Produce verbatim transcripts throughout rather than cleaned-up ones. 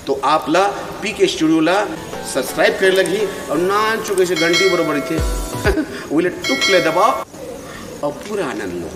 तो आप ला पीके स्टूडियो ला सब्सक्राइब करे लगही अउ नानचुक अइसे घंटी बरोबर रहिथे, ओला टुक ले दबाओ अउ पूरा आनंद लो।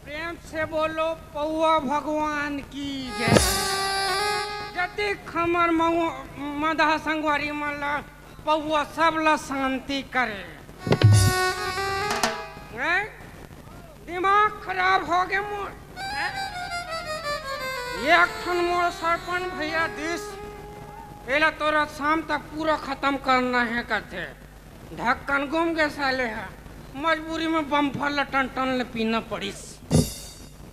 प्रेम से बोलो पौआ भगवान की जय। जतिक हमर मऊ-, मदहा संगवारी मन ला पौआ सब ला शांति करे। हैं? दिमाग खराब हो गे मोर। हैं? एक ठन मोर सरपंच भैया दिस, एला तोरा शाम तक पूरा खत्म करना हे कथे। ढक्कन गुम गे साले ह, मजबूरी में बम्फर ल टन टन ले पीना पड़िस।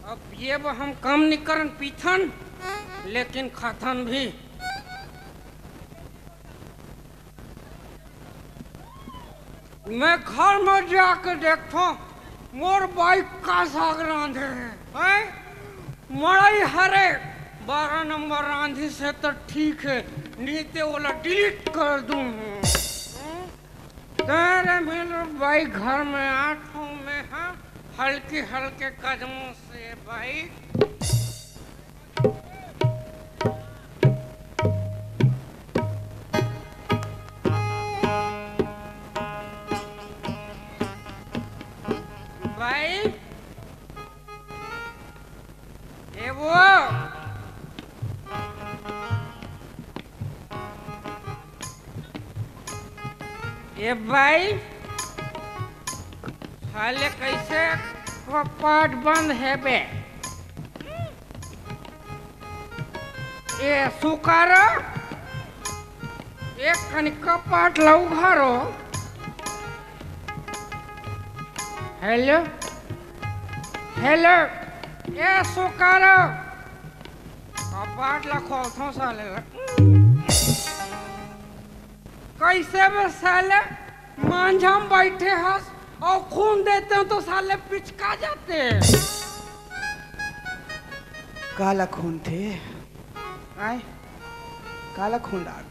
अब ये ब हम कम निकरन पीथन, लेकिन खाथन भी। मैं घर में जाके देखथों, मोर बाई का साग रांधे हे, हैं? मड़ई हरे, बारह नंबर रांधी से तो ठीक है, नहीं ते ओला डिलीट कर दूं। तेरे मिल बाई घर में आत हूँ मैं, हाँ, हल्के हल्के कदमों से बाई। बाई, ए वो, ए बाई, साले कैसे कपाट बंद है बे? ए सुकारा, एक कनी कपाट ला उघारो। हेलो, हेलो, ए सुकारा, कपाट ला खोलथों साले ला। कैसे बे साले, मांझा में बैठे हस अउ खून देते हो तो साले पिचका जाते। काला खून थे? आय? काला खून डाल।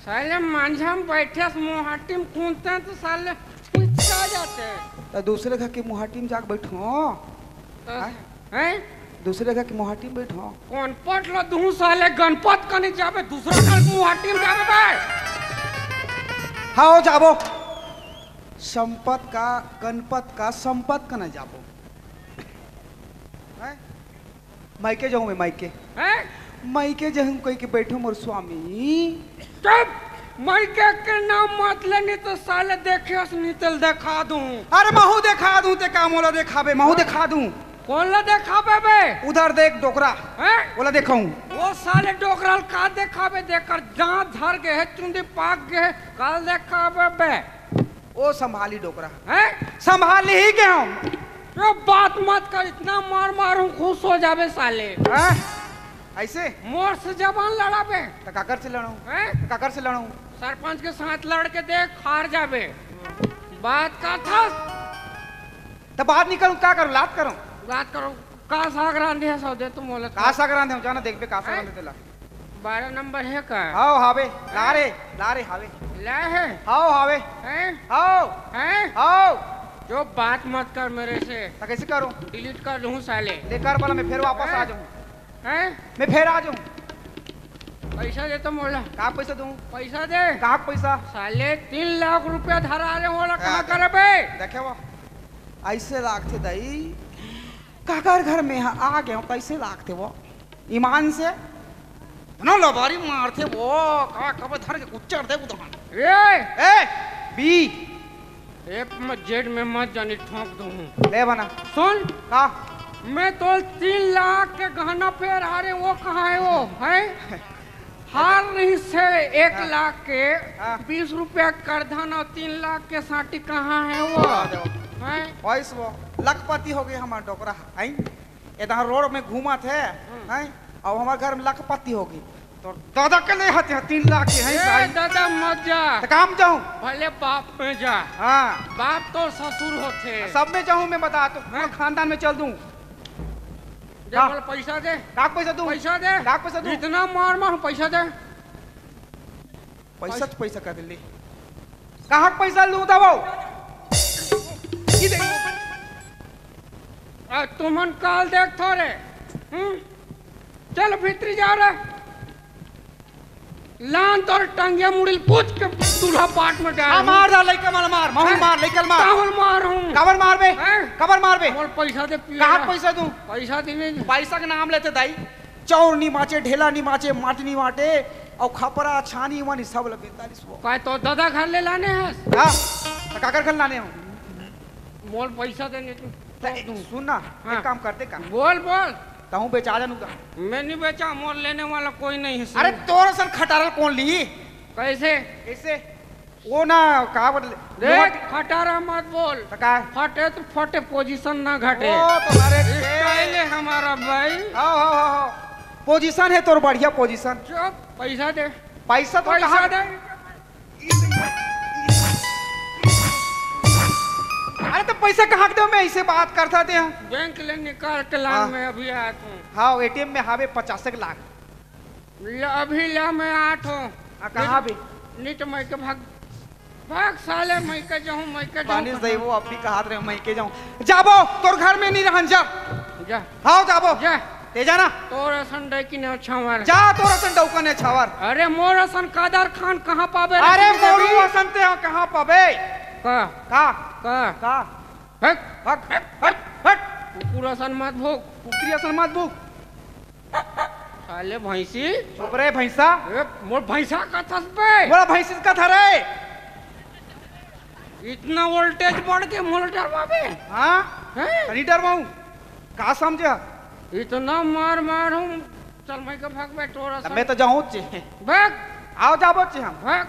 साले मांझा में बैठे हस, मुहाटी में कूदते हैं तो साले पिचका जाते। तो दूसरे घर के मुहाटी में जाके बैठो। तो आय? हैं? दूसरे घर के मुहाटी में बैठो। कौन पट लो दूं साले, गणपत कने जाबे, दूसरा घर के मुहाटी में जाबे बे? हाँ, हो जाबो। संपत का, गणपत का, संपत कने जाबो। हैं? मायके जाऊं मैं, मायके। हैं? मायके जाऊं कह के बैठो मोर स्वामी। चुप! मायके के नाम मत ले, नहीं तो साले देखे अस, नहीं तो देखा दूं। अरे महू देखा दूं, ते का मोला देखाबे, महू देखा दूं। कौन ला देखाबे बे? उधर देख डोकरा। हैं? ओला देखाऊं। वो साले डोकरा ल का देखाबे, देकर दांत झर गे हे, चुंदी पाक गे हे, काल देखाबे बे। ओ संभाली डोकरा। हैं? संभाली ही के हम। यो बात मत कर, इतना मार मारूं खुश हो जाबे साले। हैं? ऐसे? मोर से जबान लड़ाबे। त काकर से लड़ूं? हैं? त काकर से लड़ूं? सरपंच के साथ लड़ के देख, हार जाबे। बात का था? त बात नहीं करूं, का करूं? लात करूं? बात करो। का साग रांधे हस, दे तो मोला। का साग रांधे हस, जाना देखबे का साग हैं? रांधे तेला। बारह नंबर हे का? हाव, हावे। ला रे, ला रे, हावे। ला हे? हाव, हावे। हैं? हाव। हैं? हाव। जो बात मत कर मेरे से। त कैसे करूं? डिलीट कर दूं साले। ले कर भला, मैं फिर वापस हैं? आ जाऊं। हैं? मैं फिर आ जाऊं। पैसा दे तो मोला। का पैसा दूं? पैसा दे। का पैसा? साले तीन लाख रुपया धरा ले मोला, का का दे? करबे? देखे वो, ऐसे लागथे दाई, काकर घर में आ गए हो, कैसे लागथे वो? ईमान से। इतना लबारी मारथे वो, का कब धर के उच्चर दे उदाहरण। ए! ए! बी! ए, म-, जेड में मत जानी, ठोंक दूँ। ले बना। सुन। का? मैं तो तीन लाख के गहना पेर हारे, वो कहाँ है वो? हैं? हार नहीं से एक हाँ। लाख के हाँ। बीस रुपया करधन और तीन लाख के साटी कहाँ है वो? हाँ, देखो। हैं? वइस वो लखपति हो गे हमर डोकरा, हैं? एदहा रोड में घूमत हे, हम्म। हैं? अउ हमर घर में लखपति हो गे। तोर दादा के ले हते तीन लाख के, हैं ए, भाई? दादा मत जा। त काम जाऊं? भले बाप में जा। हाँ। बाप तो ससुर होथे। सब में जाऊं मैं, बता तो पूरा हाँ। खानदान में चल दूं। दे, का? बोल, पैसा दे। काक पैसा दूं? पैसा दे। काक पैसा दूं? इतना मार मार, पैसा दे। पैसा तो पैसा कर ले। कहाँ पैसा लूं दबो? ई दे। आ, तुमन काल देख थोरे। हम्म? चल भीतरी जाओ रे। लान तोर टंगिया मुड़िल पूछ के दूल्हा पाट में डाल। हाँ, मार दा लइका मन मार, महूं हैं? मार, लइका ल मार। काबर मार हूँ? काबर मारबे? हैं? काबर मारबे? बोल पैसा दे पिया। कहाँ पैसा दूं? पैसा देने। पैसा के नाम लेते दाई। चौर नी माचे, ढेला नी माचे, माटी नी माटे, अउ खपरा, छानी, वानी सब ल बेचता रिस वो। काय तो दादा घर ले लाने हस? हाँ, त काकर घर लाने हो? मोल पैसा देने तू। त ए, सुन ना, हाँ। एक काम करते का? बोल, बोल। तहूँ बेचा जानू का? मैं नहीं बेचा, मोल लेने वाला कोई नहीं है। अरे, तोर असन खटारा कोन ली? कैसे? कैसे? वो ना, का बदले? देख, मोट- खटारा मत बोल। त का? फटे तो फटे, पोजीशन ना घटे। वो तो मारे स्टाइल है हमारा भाई। हाँ, हाँ, हाँ, हाँ। पोजीशन है तोर बढ़िया पोजीशन। चुप, पैसा दे। पैसा तो पैसा कहाँ? दे। अरे तो पैसा कहाँ के दे? मैं ऐसे बात करता थे। बैंक ले निकाल के लान हाँ। मैं अभी आया हूँ। हाँ, एटीएम में हावे पचास एक लाख। ल-, अभी ला मैं आत हूँ। आ, कहाँ भी? नहीं तो मैं के भाग, भाग साले, मैं के जाऊँ, मैं के जाऊँ बानिस कहाँ? दई वो अब भी कहत रहे, मैं के जाऊँ। जाबो, तोर घर में नहीं रहन, जा। जा। हाव, जाबो। जा। ते जाना। तोर असन डौकी ने छावर। जा, तोर असन डौका ने छावर। अरे, मोर असन कादर खान कहाँ पाबे रे अरे, तू मोरू कभी? असन ते कहाँ पाबे? का? का? का? का? हट। हट, हट, हट, हट। कुकुर असन मत भोग। कुकुरी असन मत भोग। साले भैंसी। चुप रे भैंसा। ए, मोर भैंसा कथस बे। मोला भैंसी कथा रे। इतना वोल्टेज बढ़ के मोला डरवाबे? हाँ? हैं? नहीं डरवाऊं। का समझे? इतना मार मार हूँ। चल मैं के भाग बे तोरा तब से। मैं तो जाऊँ चे। भाग। आओ जाबो चे हम। भाग।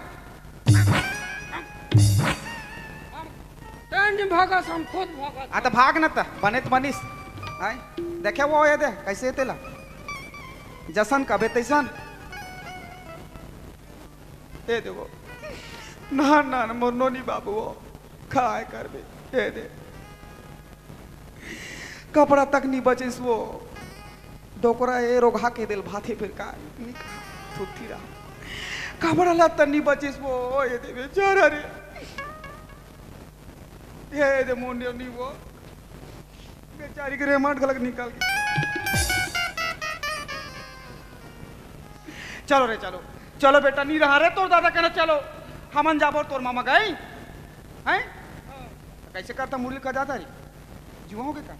तंज भागस हम खुद भागत। आ तो भाग न त, बने त बनिस। आय, देखे वो ये दे, कैसे तेला। जसन कबे तैसन। ए देखो, नान नान मोर नोनी बाबू हो, काय करबे, ए दे। कपड़ा तक नी बचिस वो, डोकरा ए रोगहा के देल भाथे फिर का, नी कहा, थुथी रहा। कपड़ा लत्ता नी बचिस वो, ए दे बेचारा रे। ए दे मोर नोनी वो, बेचारी के रेमट घलक निकल गे। चलो रे, चलो। चलो बेटा, नी रहा रे तोर दादा कने, चलो। हमन जाबो तोर मामा गई। हैं? कैसे करता मुरली का जाता रे? जुआ हो गया का?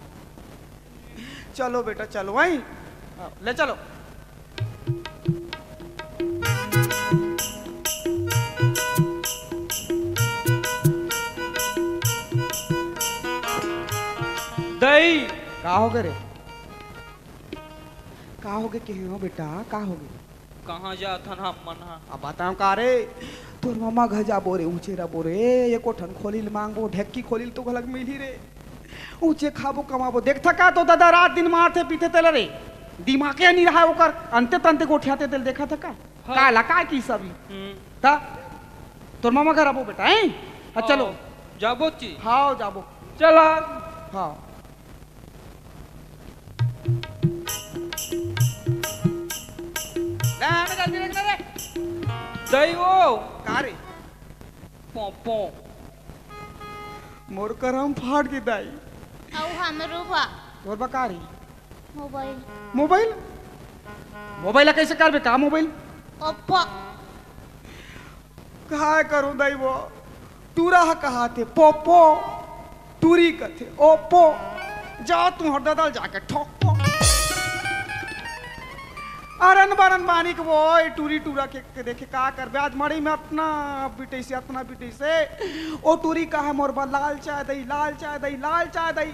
चलो बेटा, चलो, वहीं। हाँ, ले चलो। दई। का हो गए रे? का होगे केहे हो बेटा, का होगे? कहाँ जाथन हमन ह? अब बताओ का रे, तोर ममा घर जाबो रे, ऊंचे रबो रे, एको ठन खोलिल मांगबो, ढेक्की खोलिल तो घलक मिलही रे। ऊंचे खाबो कमाबो, देखथा का तो दादा रात दिन मारथे पीथे तेला रे। दिमागे नी रहा ओकर, अंते तंते गोठियाथे तेल देखथा का? हाँ। का ला का की सब? हम्म। ता तोर ममा घर आबो बेटा, हैं? हाँ, चलो। जाबो ची? हाँ, जाबो। चला। हाँ। ला, आने जल्दी देख ले रे। दई वो। का रे? पों, पों। मोर करम फाट गे दाई। अउ हमरो बा। तोर बा का रे? मोबाइल। मोबाइल? मोबाइल ला कैसे करबे का मोबाइल? ओप्पो। काय करूं दाई वो? टूरा ह कहाथे पोपो, टूरी कथे ओप्पो। जा तुंहर ददा ल जाके ठोको। अरन बरन बानी के वो, ए टूरी टूरा के, के देखे का करबे। आज मड़ई में अतना बिटइसे, अतना बिटइसे। ओ टूरी कहे मोर बर लाल चाय दई, लाल चाय दई, लाल चाय दई।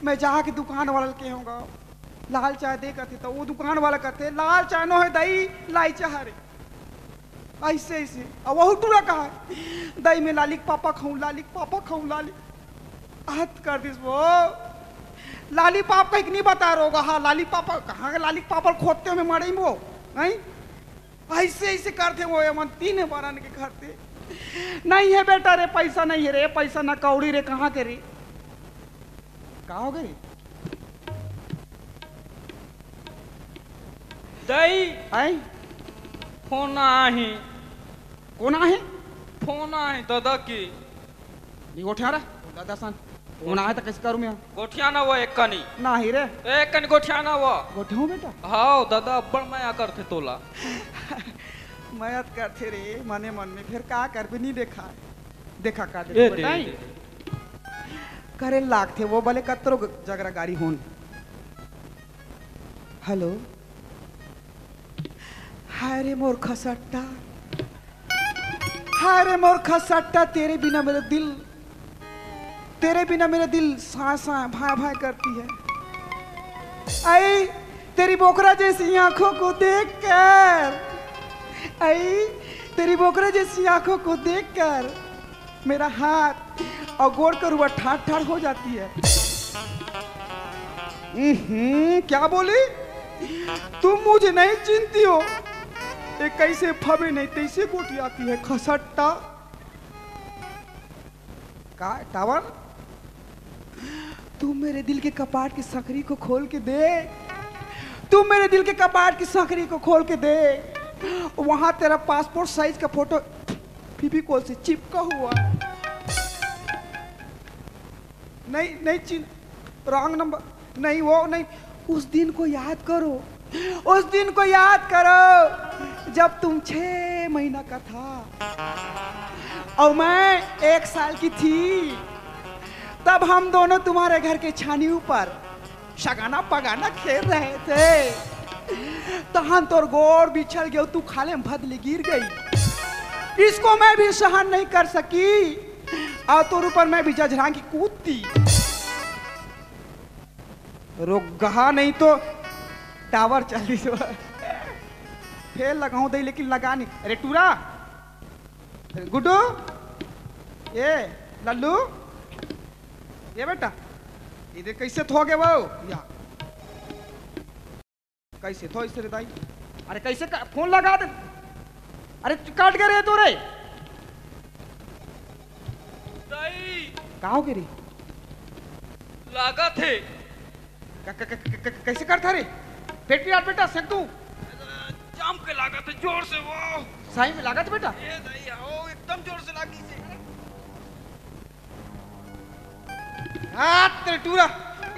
मैं जाके दुकान वाला ल केहूँगा, लाल चाय दे कथे, त वो दुकान वाला कथे, "लाल चाय नो हे दई, लाई चाय हरे।" अइसे, अइसे। अउ वहू टूरा कहा, "दई, मैं लाली के पापा खाऊं, लाली के पापा खाऊं, लाली।" हद कर दिस वो। लाली पाप कहिके नहीं बता रोगा, हाँ, लाली पापा कहाँ के, लाली पापा खोदते में मड़ई में वो, हैं? अइसे, अइसे करथे वो, एमन तीन बरन के करथे। "नहीं हे बेटा रे, पइसा नहीं हे रे, पइसा ना कौड़ी रे, कहाँ के रे?" का हो गे? दई, आय? फोन आही। कोन आही? फोन आही दादा की। नहीं गोठिया रहा, दादा सन। फोन आए तो कैसे करूँ मैं? गोठिया ना वो एक कनी। नहीं रे। एक कनी गोठिया ना वो। गोठिया हूँ बेटा। हाँ दादा, अब्बड़ मया करथे तोला। मया तो करथे रे, मने मन में, फिर का करबे, नहीं देखा। देखा का ए देखा दे, बेटा, दे, दे। करे लागथे वो बले कतरो ग-, जगरा गारी होन। हेलो। हाय रे मोर खसट्टा, हाय रे मोर खसट्टा, तेरे बिना मेरा दिल, तेरे बिना मेरा दिल साँ साँ भाँ भाँ करती है। आई तेरी बोकरा जैसी आंखों को देखकर, आई तेरी बोकरा जैसी आंखों को देखकर मेरा हाथ और गोड़ करुआ ठाड़ ठाड़ हो जाती है। हम्म, क्या बोली? तुम मुझे नहीं चिन्हती हो? ये कैसे फबे नहीं तैसे गोटी आती है, खसट्टा। का टावर? तू मेरे दिल के कपाट की सकरी को खोल के दे, तू मेरे दिल के कपाट की सकरी को खोल के दे। वहां तेरा पासपोर्ट साइज का फोटो फेविकोल से चिपका हुआ है। नहीं, नहीं चिन, रॉन्ग नंबर। नहीं, वो नहीं। उस दिन को याद करो, उस दिन को याद करो, जब तुम छह महीना का था और मैं एक साल की थी। तब हम दोनों तुम्हारे घर के छानी ऊपर शगाना पगाना खेल रहे थे। तहन तोर गोड़ बिछल गयो, तू खाले में भदली गिर गई। इसको मैं भी सहन नहीं कर सकी। आ तोर ऊपर मैं भी जझरांगी कूदती। रुक गहा नहीं तो टावर चली तो। फेर लगाऊं दई, लेकिन लगा नहीं। अरे टूरा, गुड्डू, ए लल्लू, ए बेटा, इधर कैसे थो गे वो? या कैसे थो इसे रे दाई? अरे कैसे का, फोन लगा दे। अरे काट के रे तू रे। दाई। का हो गे रे? लागत हे। क-, क-, क-, क-, क-, कैसे करता रे? पेट पिरात बेटा, सेक तू। जाम के लागत हे जोर से वो। सही में लागत बेटा? ए दाई, हो, एकदम जोर से लागी से। हाथ तेरे टूरा,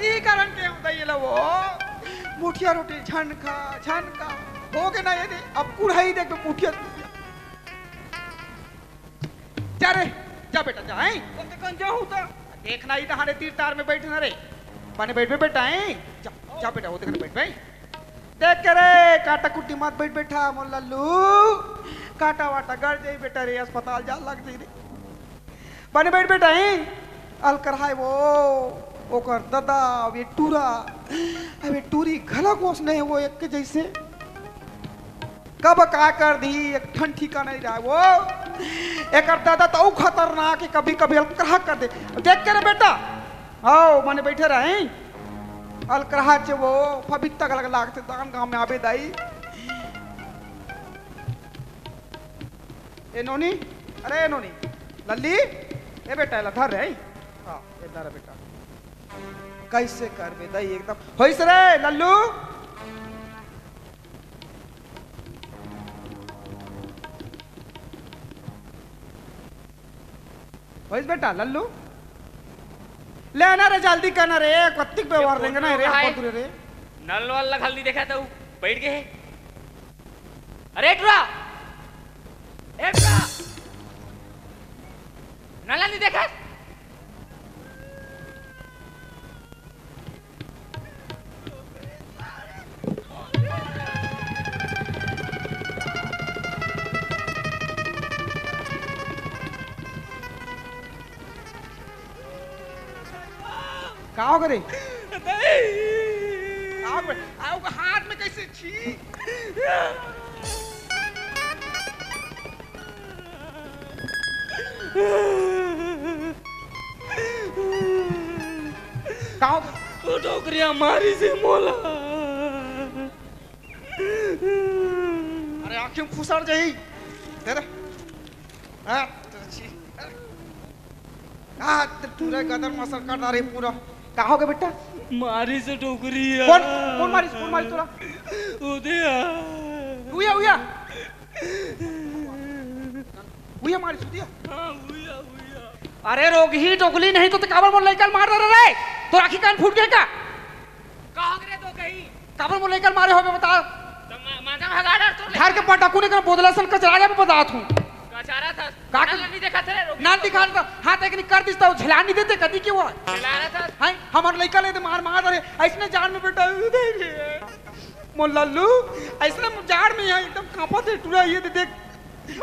ई कारण के होता ये ला वो। मुठिया रोटी झन खा, झन खा। हो गे ना ये दे, अब कुढ़ाई देख मुठिया रोटी। जा रे, जा बेटा, जा, हैं? अब ते कौन जाहूं त? देखना ही तहारे तीर तार में बैठना रे। बने बैठ बे बेटा, हैं? जा, जा बेटा, वो देखना बैठ बे। देख के रे, काटा कुट्टी मत बैठ बेटा, मोर लल्लू। काटा वाटा गड़ जाई बेटा रे, अस्पताल जा लग जाई रे। बने बैठ बेटा, हैं? अलकरहाय वो, ओकर ददा, अबे टूरा, अबे टूरी घला गोस नहीं वो एक के जैसे। कब का कर दी, एक ठन ठिकाना नहीं रहा वो। एकर दादा तो अउ खतरनाक है, कभी कभी अलकरहा कर दे। देख के रे बेटा, आओ, मने बैठे रहे। अलकरहा चे वो, फबित्ता गलग लागते दान गांव में आबे दाई। ए नोनी, अरे ए नोनी, लल्ली, ए बेटा, एला धर रे। हाँ, ए धर बेटा। कैसे करबे दाई एकदम। होइस रे, लल्लू? होइस बेटा, लल्लू? ले ना रे, जल्दी कर ना रे, कत्तिक व्यवहार लेंगे ना रे, भाई। आप रे। नल वल घल नहीं देखा तो बैठ गए। अरे टुरा, ए टुरा, नल नहीं देखा? का हो गे रे? नहीं। का हो गे? आ, ओकर हाथ में कैसे छी? का हो गे? वो डोकरिया मारिस हे मोला। अरे आँखी में खुसर जाही। दे दे। हाँ, तेरा छी। हाँ, ते पूरा गदर मसल कर डारे पूरा। का हो गे बेटा? मारिस हे डोकरिया। कोन, कोन मारिस, कोन मारिस तोला? उदया। उया, उया। उया मारिस, उदया। हाँ, उया, उया। अरे रोगही डोकली नहीं तो ते काबर मोर लइका ल मार डरे रे? तोर आँखी कान फूट गे का? का हो गे रे तो कहीं? काबर मोर लइका ल मारे होबे बता? तो मा-, मांजा भगा डर तो ले। घर के पटाकू ने कर बोदला सन कचरा जाबे बतात हूँ। कचरा था। का कर- नल नहीं देखा थे रे, रोगी ना तो। दिखा देता। हाँ, ते कनी कर दिस त झेला नहीं देते कदी के वो। झेला रहा था। हैं? हमर लइका ल ते मार मार डरे। अइसने जाड़ में बेटा, मोर लल्लू, अइसने जाड़ में यहाँ एकदम कांपत हे टूरा, ये दे देख।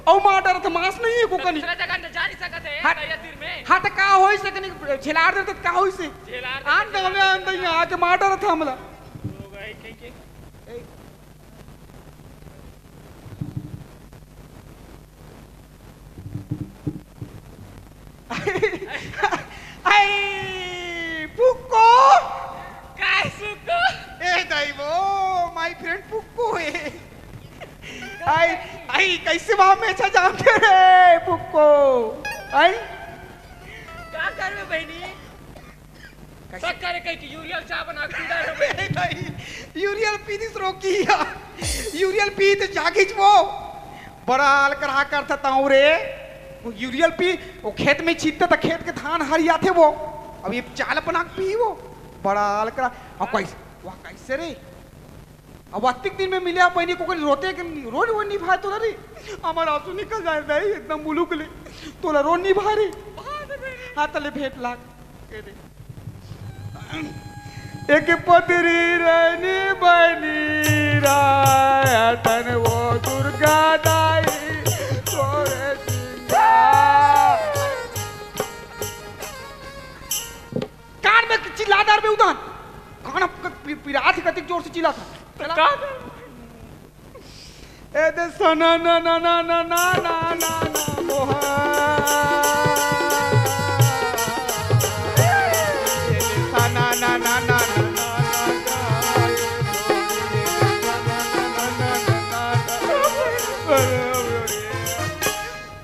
अउ मार डरत हे, मांस नहीं हे को कनी। दूसरा जगह न जा नहीं सकत हे, हाँ। दरिया तीर में। हाँ, त का होइस हे कनी झेलार देते त का होइस हे? झेलार देते, आन दे, झेलार आन दे, देते। यहाँ आके मार डरत हे हमला। हो गए, कहीं के। ए। आई, पुक्को। काय सुक्को? ए दाई वो, my friend पुक्को हे। आई, आई, कैसे वहाँ में अच्छा जाम के रे, पुक्को? आई? का करबे बहिनी? कैसे? शक्कर कहि के यूरियल चाह बना के पी डालो बहिनी। ए दाई, यूरियल पी दिस रोगही। यूरियल पी त जागिस वो। बड़ा अलकरहा करथा ताऊ रे। वो यूरियल पी, वो खेत में छींचथे त खेत के धान हरियाथे वो। अब ये चाल बना के पी वो। बड़ा अलकरहा। अब कैसे, वह कैसे रे? अब अतिक दिन में मिले आप बहिनी को कहीं रोते के नहीं, रोज वो निभाए तोला रे। हमार आंसू निकल जाए दाई, एकदम मुलुक ले। तोला रोज निभाए रे। हाँ, तले भेंट लाग। एक पतरी रहनी बनी रायतन वो दुर्गा दाई तोरे सिंगार। कान में चिल्ला डार बे उदन। कान अब क-, पि-, पिरात ही कतिक जोर से चिल्ला था। चला। का? ए दे सना ना ना ना ना ना ना ना ना मोहा। ए दे सना ना ना ना ना ना ना ना।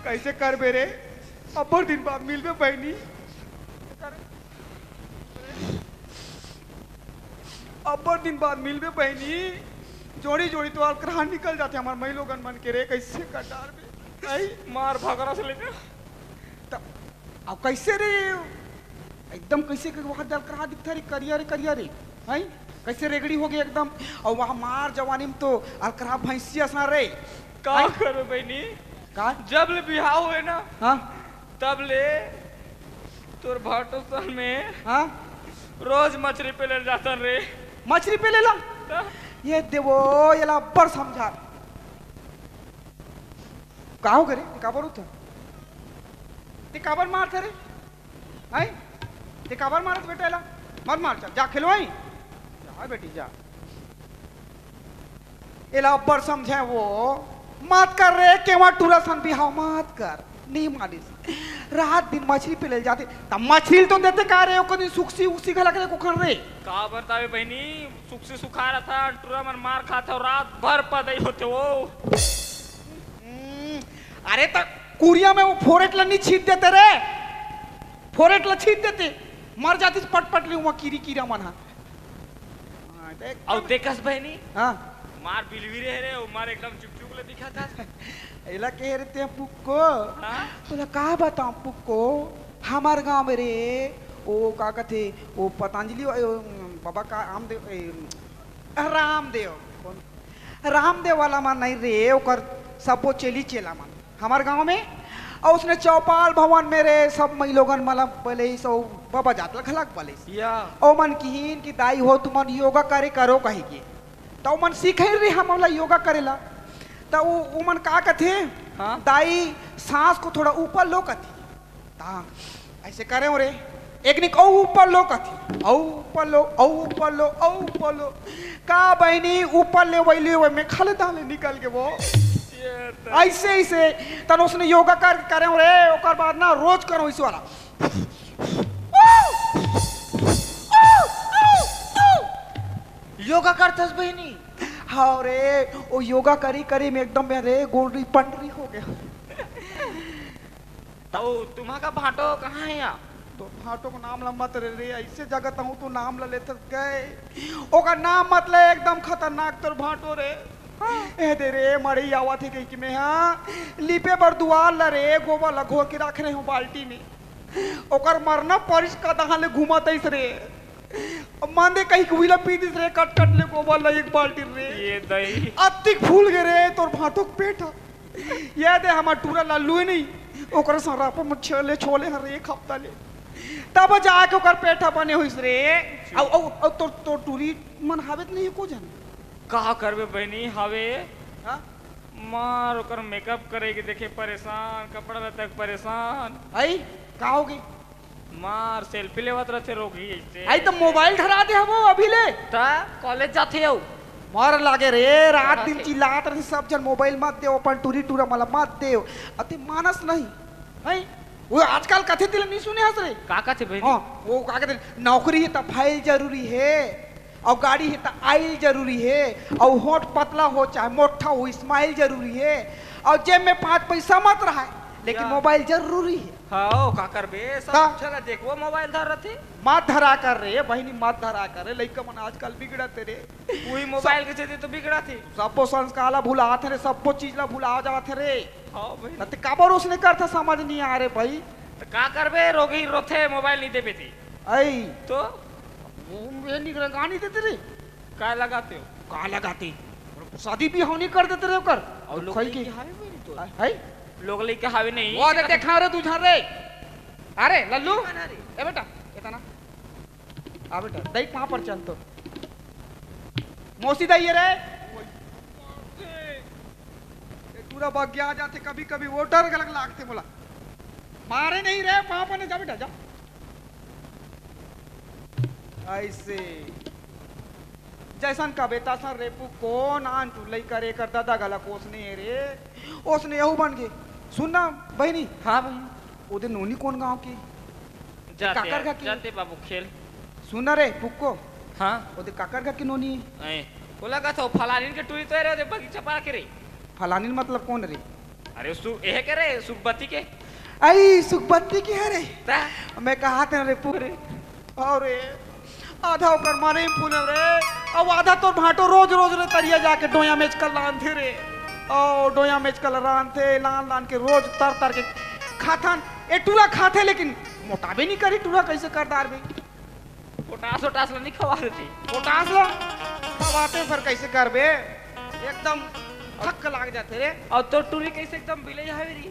कैसे करबे रे? अब्बड़ दिन बाद मिलबे बहिनी। अब्बड़ दिन बाद मिलबे बहिनी, जोड़ी जोड़ी तो अलकरहा निकल जाथे हमर मई लोगन मन के रे, कैसे कर डारबे? आई? मार भगरा से लेके। तब अब कैसे रे? एकदम कैसे के वहाँ दे अलकरहा दिखता रे, करिया रे, करिया रे, हैं? कैसे रेगड़ी हो गई एकदम। और वहाँ मार जवानी में तो अलकरहा भैंसिया सा रे। का हैं? करबे बहिनी? का? जब ले बिहाव होए ना, हाँ? तब ले तोर भाटो सन में हाँ? रोज मछरी पेले ल जाथन रे। मछरी पेले ला? त? ये देवो, एला अब्बड़ समझा। का हो गे रे? ते काबर उठा? ते काबर मारत रे? हैं? ते काबर मारत बेटा एला? मत मार, चल, जा खेलवाई। जा बेटी, जा। एला अब्बड़ समझे वो, मत कर रे, केवा टूरा सन बिहाव मत कर, नहीं मानिस। रात दिन मछरी पेले ल जाथे, त मछरी ल तो देते का रे, ओकर दिन सुखसी उखसी घला के कोखन रे। का बतावे बहिनी, सुखसी सुखा रहा था, टूरा मन मार खाथे, रात भर पदई होथे वो। हम्म, अरे त कुरिया में वो फोरेट ल नहीं छींच देते रे, फोरेट ल छींच देते, मर जातिस पटपट ले, वहाँ कीरी कीरा मन हा। हाँ, देख। अउ देखस बहिनी? हाँ। मार बिलवी रहे रे, ओ मार एकदम चुप चुप ले दिखा था। एला कहे रे ते पुक्को। हाँ? तोला का बताऊं पुक्को? हमार गांव में रे, ओ का कथे, ओ पतंजलि, ओ, बाबा का आमदेव, ए, रामदेव। कौन? रामदेव वाला मन नहीं रे, ओकर सबो चेली चेला मन। हमार गांव में, अउ उसने चौपाल भवन में रे, सब मई लोगन मला बलेस, अउ बाबा जात ल घलक बलेस। या। ओ मन किहिन कि दाई हो, तुमन योगा करे करो कहि के। त ओ मन सिखाइन रे हमन ला योगा करे ला। त ओ, ओ मन का कथे? हाँ। दाई, सांस को थोड़ा ऊपर लो कथे। त ऐसे करे हो रे। एक निक अउ ऊपर लो कथे, अउ ऊपर लो, अउ ऊपर लो, अउ ऊपर लो। का बहिनी, ऊपर ले वही ले वही में खले दाले निकल के वो। ये तो ऐसे ऐसे तन उसने योगा कर करे हो रे, ओकर बाद ना रोज करो इस वाला। योगा करथस बहिनी? हाँ रे, वो योगा करी करी में एकदम मेरे गोलरी पंडरी हो गया। तो तुम्हारा भांटो कहाँ है यार? तो भांटो को नाम ला मत रे, रे, ऐसे जगत हूँ तो नाम ला लेत गए। ओकर नाम मत ले, एकदम खतरनाक तोर भांटो रे। ए दे रे, मड़ई आवत हे कहिके में, हाँ, लिपे बर दुआर ला रे, गोबर ला घोर के रख रहे हूँ बाल्टी में। ओकर मरना परिस का दहा ले घूमत आइस रे। अब मन दे कहिके उही ला पी दिस रे, कट कट ले गोबर ला एक बाल्टी रे। ये दई। अतिक फूल गे रे तोर भांटो के पेट ह। ये दे हमर टूरा लल्लू हे नहीं, ओकर सरापा में छले छोले हर एक हफ्ता ले। तब जाके ओकर पेट ह बने होइस रे। अउ, अउ, अउ तोर, तोर टूरी मन हावे त नहीं एको जन? का करबे बहिनी, हावे। हाँ? मार ओकर मेकअप करे के देखे परेशान, कपड़ा लत्ता के परेशान। आई, का होगे? मार सेल्फी लेवत रथे रोगही ऐसे। आई तो मोबाइल धरा दे हवो अभी ले। त कॉलेज जाथे अउ। मर लागे रे, रात दिन चिल्लात रथे सब झन, मोबाइल मत देव, अपन टूरी टूरा मन ला मत देव। अते मानस नहीं। हैं? वो आजकल कथे तेला नहीं सुने हस रे? का कथे बहिनी? हाँ, वो का कथे, नौकरी हे त फाइल जरूरी हे, अउ गाड़ी हे त आइल जरूरी हे, अउ होंठ पतला हो चाहे मोट्ठा हो, स्माइल जरूरी हे, अउ जेब में पाँच पैसा मत रहय, लेकिन या। मोबाइल जरूरी हे। हाँ, का करबे? सब का? झन ला देखबो, मोबाइल धर रथे। मत धरा कर रे बहिनी, मत धरा कर रे, लइका मन आजकल बिगड़त हे रे। उही मोबाइल के चलते तो बिगड़त हे। सब्बो संस्कार ला भुलात हे रे, सब्बो चीज ला भुला जात हे रे। हाँ भाई। त काबर उसने करथा समझ नहीं आ रे भाई। त का करबे, रोगही रोथे, मोबाइल नहीं देबे ते। आई। तो? वो ये निगरानी देते रे। का लगाते हो? का लगाते? शादी बिहाव नहीं कर देते रे ओकर। अउ लोग खई लइके के। हावे बहिनी तो। है? लोग लइके हावे नहीं। वो दे देखा रे तू झन रे। अरे लल्लू। कौन है रे? ए बेटा, इतना। आ बेटा, दई के वहां पर चल तो। मौसी दई हे रे। ये टूरा बग्गिया जाथे कभी कभी, वो डर गलक लागथे मोला। मारे नहीं रे, वहां पर नहीं, जा बेटा, जा। ऐसे। जैसन कबे तसन रे पुक्को, नानचुन लइका रे, एकर ददा घला ओसने हे रे, ओसने यहू बन गे। सुन ना बहिनी। हाँ बहिनी। ओदे नोनी कोन गांव के? जाते काकर घर के? जाते बाबू खेल। सुन ना रे पुक्को। हाँ। ओदे काकर घर के नोनी? ए, ओला कथो फलानिन के टूरी तो रे, ओदे बगीचा पार के रे। फलानिन मतलब कोन रे? अरे सु-, एहे के रे, सुखबत्ती के। आई सुखबत्ती के हरे। ता? मैं कहा थे रे पुक्को। अरे। अउ रे, आधा ओकर मारे में फूले रे, अउ आधा तोर भांटो रोज रोज रे तरिया जाके डोया मेच कर लानथे रे। ओ डोया मेच कर लानथे, लान लान के रोज तर तर के खाथन। ए टूरा खाथे लेकिन मोटाबे नहीं करी, टूरा कैसे कर डारबे? पोटास ओटास ला नहीं खवा देती। पोटास ला खवाते फिर कैसे करबे? एकदम थक लाग जाथे रे। अउ तोर टूरी कैसे एकदम बिलई हवे री?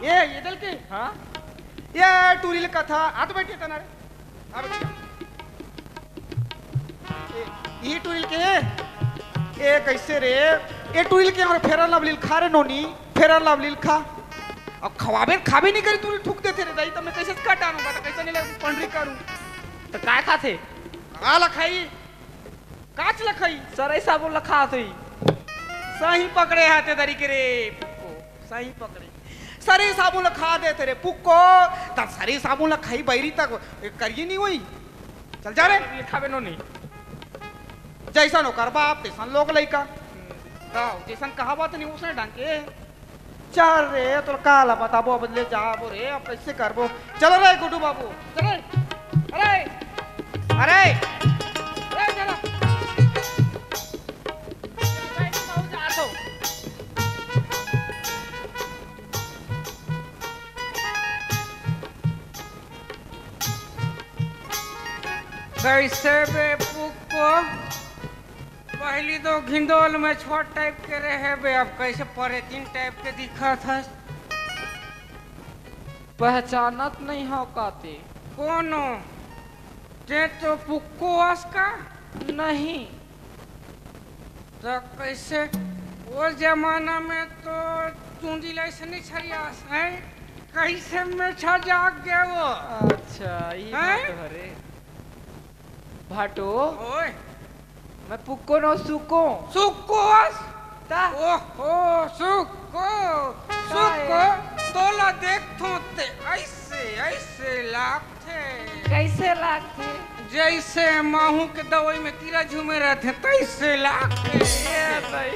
ए, ये दल के? हाँ? ये टूरी ले कथा, आ तो बैठे तना रे। आ बैठ। ए, ये टूरी के? ए, कैसे रे? ए टूरी के हमर फेरन लवली खा रे नोनी, फेरन लवली खा। अब खवाबे, खाबे नहीं करी, टूरी थूक देथे रे दाई, त मैं कैसे कटानू, बता कैसे नहीं लगे, पंडरी करूं। त काय खाथे? का ला खाई? काच ला खाई? सरई साबुन ला खात होई। सही पकड़े हाथे दरी के रे पुक्को, सही पकड़े। सरई साबुन ला खा देथे रे पुक्को, तब सरई साबुन ला खाई बैरी तक करिए नहीं होई। चल जा रे। ये खाबे नोनी। जैसन ओकर बाप, तैसन लोग लइका। तो जैसन कहावत नहीं, उसने ढंग के। चल रे, तोर का ला बताबो, अब ले जाबो रे, अब कैसे करबो? चलो रे गुड्डू बाबू, चलो रे। अरे, अरे, अरे, चलो। कैसे बे पुक्को? पहली तो घिंदोल में छोट टाइप के रहे बे, अब कैसे परेतीन टाइप के दिखत हस? पहचानत नहीं हो काते? कोनो? ते तो पुक्को अस का? नहीं। तो कैसे? वो जमाना में तो चूंदी ला ऐसे नहीं छरियास, हैं? कइसे मेछा जाग गे वो? अच्छा, ई हैं? बात हरे। भाटो, ओए। मैं पुक्को नोहूं, सुक्को। सुक्को अस? ता? ओहो, सुक्को, का सुक्को, हे? तोला देखथों ते अइसे, अइसे लागथे। कइसे लागथे? जइसे माहूं के दवई में कीरा झूमे रहिथे, तइसे लागथे। ए भाई।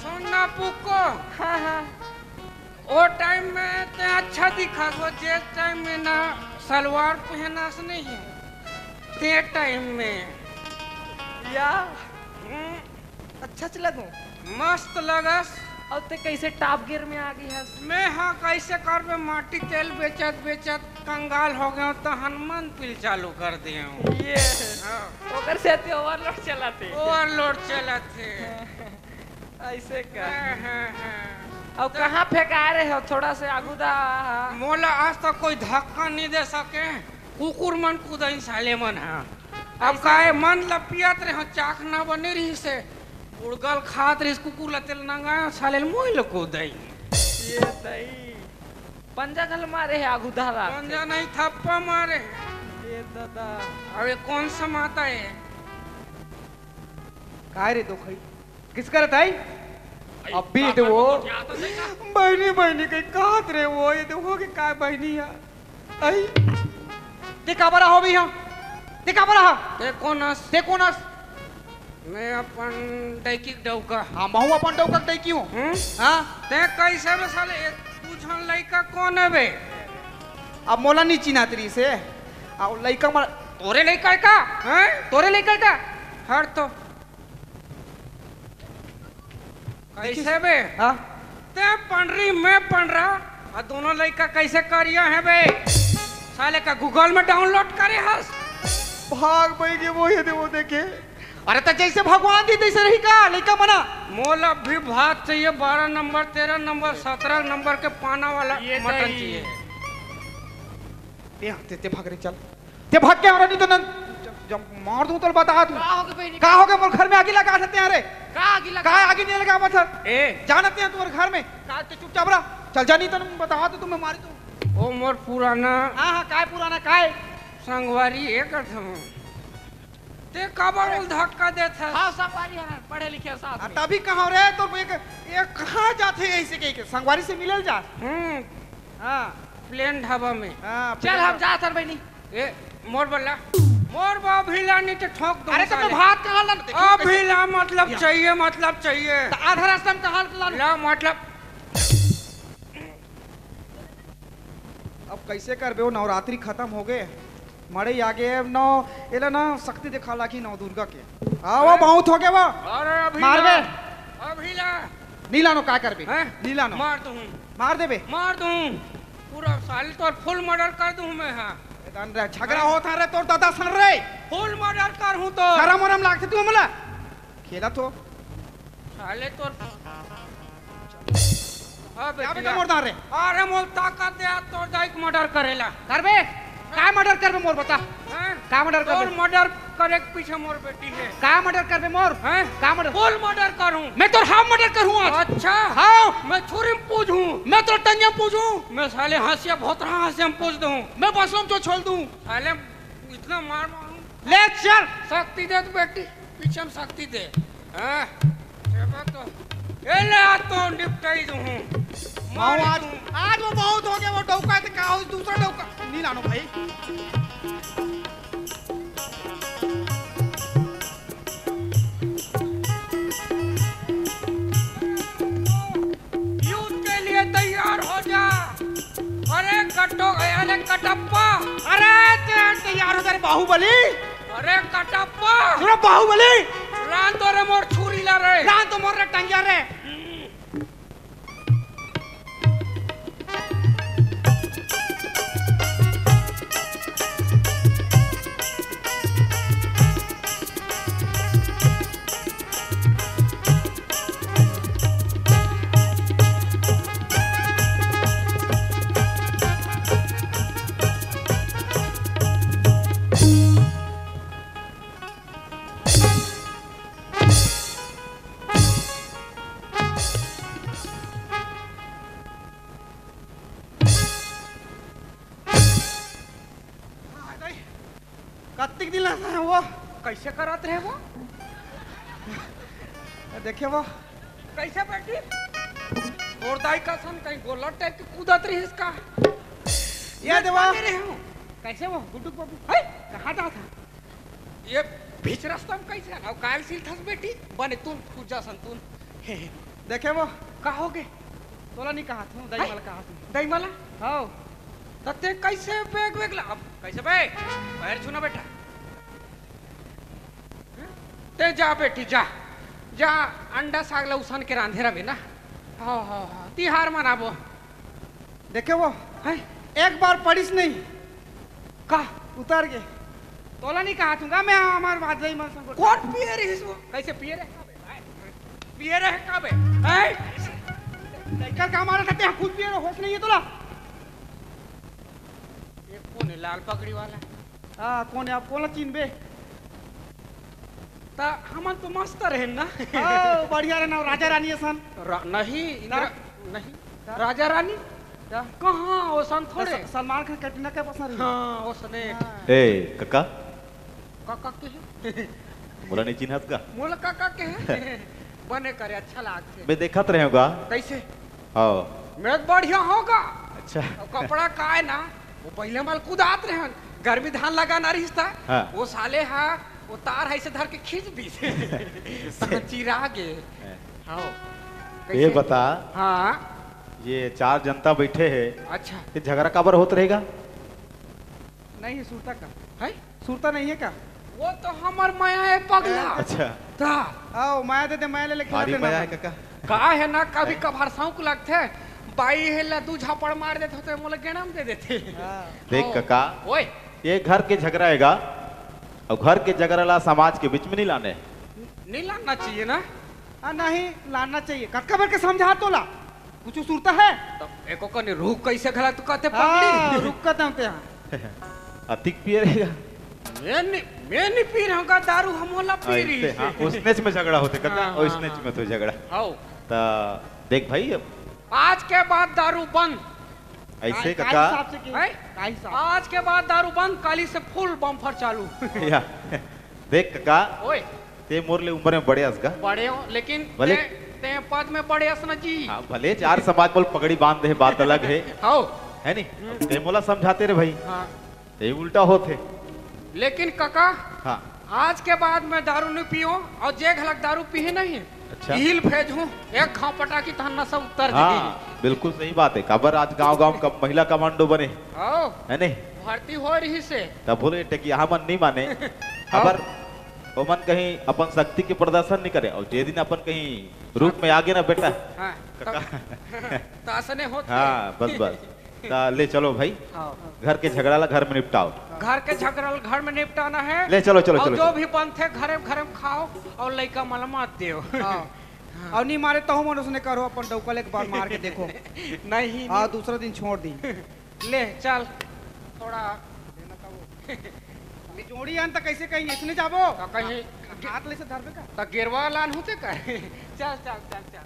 सुन ना पुक्को। हाँ, हाँ। ओ टाइम में ते अच्छा दिखस, वो जे टाइम में ना सलवार पहनस नहीं, ते टाइम में। या। हम्म। अच्छा च लगूं? मस्त लगस। अउ ते कइसे टॉप गियर में आ गे हस? मैं हा कइसे करबे, माटी तेल बेचत बेचत कंगाल हो गेंव, त हनुमान पील चालू कर देंव। ये। हाँ। ओकर सेती ओवरलोड चलत हे। ओवरलोड चलत हे। अइसे का? हाँ, हाँ, हाँ। अउ त कहाँ फेंकाय रहे हो? थोड़ा से आगू दा। मोला आज तक कोई धक्का नहीं दे सके। कुकुर मन कूदइन साले मन हा। अब अइसे काहे का? मन ल पियत रहे हो, चाखना बने रहिसे। गुड़गल खात रहिस कुकुर ल, तेल नंगाय, साले ल मोही ल कूदइन। ये दई। पंजा घल मारे हे आगू दा रात। पंजा नहीं, थप्पा मारे हे। ये दादा। अबे कौन सा माता हे? काय रे दोखई? किस करत आई? अभी तो वो बहिनी, बहिनी कहीं कहत रहे वो, ये देखो कि काय बहिनी है। आई। ते काबर हो भी यहाँ? ते काबर हा? ते कोन अस? ते कोन अस? मैं अपन डौकी के डौका। हाँ, महूं अपन डौका के डौकी हूँ। हम्म? हाँ? ते कइसे बे साले, तू झन लइका कोन हे बे? अब मोला नहीं चिन्हात रहिसे। आ लइका मन तोरे लइका हे का? हैं? तोरे लइका हे का? हट तो। कइसे बे? हाँ? ते पंडरी, मैं पंडरा, अउ दूनों लइका कइसे करिया हे बे? साले का Google में download करे हस? भाग बई गे वो, ये दे वो देखे। अरे त जइसे भगवान दिही तइसे रही का लइका मन हा? मोला भी भात चाहिए, बारह नंबर, तेरह नंबर, सत्रह नंबर के पाना वाला ये मटन दही। चाहिए। ते, ते, ते भाग रे, चल। ते भाग के आ रहा, नहीं तो नन-, जब, जब मार दूं तो बता तू। का हो गे बहिनी? का हो गे? मोर घर में आगी लगा देते हैं रे। का आगी लगा? का आगी नहीं लगा मतलब? ए। जानते हैं तुम्हारे घर में। का ते चुपचाप रहा। चल जा, नहीं तो मैं बता दूं, तुम्हें मारी दूं। ओ मोर पुराना हाँ, हाँ, काय पुराना, काय? संगवारी, ए करत हूँ। ते काबर ओला धक्का देत हस? हाँ, संगवारी हरन, पढ़े लिखे साथ आ, में। तभी कहा रे, तो एक, एक कहाँ जाथे ऐसे कह के? संगवारी से मिलल जा। हम्म। हाँ। प्लेन ढाबा में। हाँ, चल, प्लेन हम ढाबा। जात हन बहिनी। ए, मोर बल्ला। मोर बा अभी ला, नहीं तो ठोक दूँ अरे, तो साले। मैं भात कहाँ ला? देखो अभी कैसे ला, मतलब या। चाहिए, मतलब चाहिए। तो आधा रास्ता में कहाँ ला? ला, मतलब। अब कइसे करबे, वो नवरात्रि खतम हो गे, मड़ई आ गे, अब नौ, एला ना शक्ति देखा लागी नौ दुर्गा के। हाँ, वो हैं? बहुत हो गे वो। अरे अभी मार ला। बे। अभी ला। नहीं लानो, का करबे? हैं? नहीं लानो। मार दूँ। मार देबे। मार दूँ। पूरा साले तोर full murder कर दूँ मैं, हाँ। ए, दान रे, झगड़ा हैं? होत हे रे तोर दादा सन रे। Full murder करहूँ तो। शरम वरम लागथे तुमला? खेला तो। साले तोर अबे का बेटा। मोर दार रे? अरे मोर ताकत हे, तोर दाई के murder करेला। करबे? का murder करबे मोर बता? हैं? का murder तोर करबे? Murder करे के पीछे मोर बेटी हे। का murder करबे मोर? हैं? का murder? Full murder करहूँ। मैं तोर half murder करहूँ आज। अच्छा। हाँ। मैं छुरी में पूजहूँ। मैं तोर टंगिया में पूजहूँ। मैं साले हँसिया भोतरा हँसिया में पूज दूँ। मैं बसलों में तो छोड़ दूँ। साले इतना मार मारूँ। ले चल। शक्ति दे तो बेटी। पीछे में शक्ति दे। हाँ, सेवा तो। ए ले, आज तो निपटाई दूँ। मार आज, दूँ। आज वो बहुत हो गे, वो डौका हे तो का हो, दूसरा डौका। नहीं लानो भाई। युद्ध के लिए तैयार हो जा। अरे कटो, अरे कटप्पा। अरे ते तैयार हो जा रे बाहुबली। अरे कटप्पा! सुनो बाहुबली! लान तो रे मोर छुरी ला रे। लान तो मोर रे टंगिया रे। वो कैसे करत रहे वो? देखे वो। कैसे बेटी? तोर दाई का सन कहीं गोलर टाइप के कूदत रहिस का? ये देवा। बने रहे हो। कैसे वो गुड्डू बाबू? है? कहाँ जात था? ये बीच रास्ता में कैसे ना काल सील थस बेटी? बने तू कूद जा सन तू। देखे वो। का हो गे? तोला नहीं कहा था, दई हैं? मला कहा था। दई मला? हाँ। त ते कैसे बैग वैग ला? अब कैसे बे? पैर छूना बेटा। ते जा बेटी, जा। जा, अंडा साग ला उसन के रांधे रहे ना। हाँ, हाँ, हाँ, तिहार मनाबो। देखे वो, हैं? एक बार पड़िस नहीं। का? उतर के। तोला नहीं कहा थूंगा मैं, हमार बात नहीं मन संग। कौन पिए रहिस वो? कैसे पिए रहे? पिए रहे का बे? हैं? लड़का का मारा था, ते खुद पिए रहे, होश नहीं है तोला? ये कौन है लाल पगड़ी वाला? हाँ, कौन है? आप कौन ला चीन बे? त हमन तो मस्त रहे ना। हाँ, बढ़िया रहे ना, राजा रानी असन। रा-, नहीं, ना। इंदिरा, नहीं। का? राजा रानी? का? कहाँ, ओसन त थोड़े। स-, सलमान खान, कैटरीना कैफ असन रही। हाँ, ओसने। हाँ। ए, कका? कका के है? मोला नहीं चिन्हत का? मोला कका के है? बने करे, अच्छा लागथे। मैं देखत रहे होगा। कैसे? हाँ। मैं बढ़िया होगा। अच्छा। और कपड़ा का है ना, वो पहले मल कुदात रहे हन। गर्मी धान लगाना रहिस था। हाँ। वो साले हा, वो तार ऐसे धर के खींच दी। चिरा गे। हाँ। हाँ। ये कैसे? बता। हाँ। ये चार जनता बैठे हैं। अच्छा। ये झगड़ा काबर होत रहेगा? नहीं है, सुरता का। है? सुरता नहीं है का? वो तो हमर माया है पगला। अच्छा। ता। आओ, माया दे दे, माया ले ले, खेला भारी देना माया है मन। कका। का है ना, कभी हैं? कभार शौक लगथे, बाई हे ला दू झापड़ मार देथे, तो मोला गेणम दे देथे। हाँ। देख आओ। कका, ओए। ये घर के झगड़ा हैगा, और घर के झगड़ा ला समाज के बीच में नहीं लाने। नहीं लाना चाहिए ना। हाँ, नहीं लाना चाहिए। कतका बार के समझा तोला, कुछ सुरता है? तब एको कने रुक कैसे घला तू कहते हाँ, पगली? रुक कहते होते हैं। अतिक पिए रहेगा। मैं नहीं, मैं नहीं पी रहा हूँ का दारू, हम वाला पी रही ऐसे, है। हाँ, उसनेच में झगड़ा होते कका, हाँ, हाँ, उसनेच हाँ। में तो झगड़ा। हाँ। ता देख भाई, अब आज के बाद दारू बंद। ऐसे का, का कका। हिसाब से की? हैं? का हिसाब? आज के बाद दारू बंद, काली से full bumper चालू। या, देख कका, ओए। ते मोर ले उम्र में बड़े अस गा। बड़े हो, लेकिन भले ते, ते पद में बड़े अस ना जी। हाँ, भले चार समाज बोल पगड़ी बांध दे, बात अलग है। हाँ। है नी? हम्म। ते मोला समझाते रे भाई। हाँ। ते उल्टा होत है। लेकिन कका, हाँ। आज के बाद मैं दारू नहीं पीऊँ, और जे घलक दारू पीही नहीं, अच्छा। हील भेजहूँ, एक घाव पटाकी तहन नशा उतर हाँ, जाही। बिल्कुल सही बात है। काबर आज गांव-गांव में महिला कमांडो बने। हाँ। है नहीं? भर्ती हो रही से। तब बोले, "टकिया हमन नहीं माने।" हाँ। काबर ओमन कहीं अपन शक्ति के प्रदर्शन नहीं करे, और जे दिन अपन कहीं रूप में आगे ना बेटा, हाँ, कका। तब, त असने होत हाँ, है। बस, बस। ता ले चलो भाई, हाँ। घर के झगड़ा ला घर में निपटाओ। घर के झगड़ा ला घर में निपटाना है। ले चलो, चलो, और चलो, जो चलो। भी बनथे घरे, घरे में खाओ और लइका मन ला मत देव। हाँ। हाँ। और नहीं मारे तहु मन उसने करो, अपन डौका ले एक बार मार के देखो। नहीं, हाँ, नहीं। दूसरा दिन छोड़ दी। ले चल, थोड़ा जोड़ी आन त कैसे कहीं इसने जाबो? त कहीं हाथ ले से धरबे का? त गेरवा लान होते का? चल, चल, चल, चल।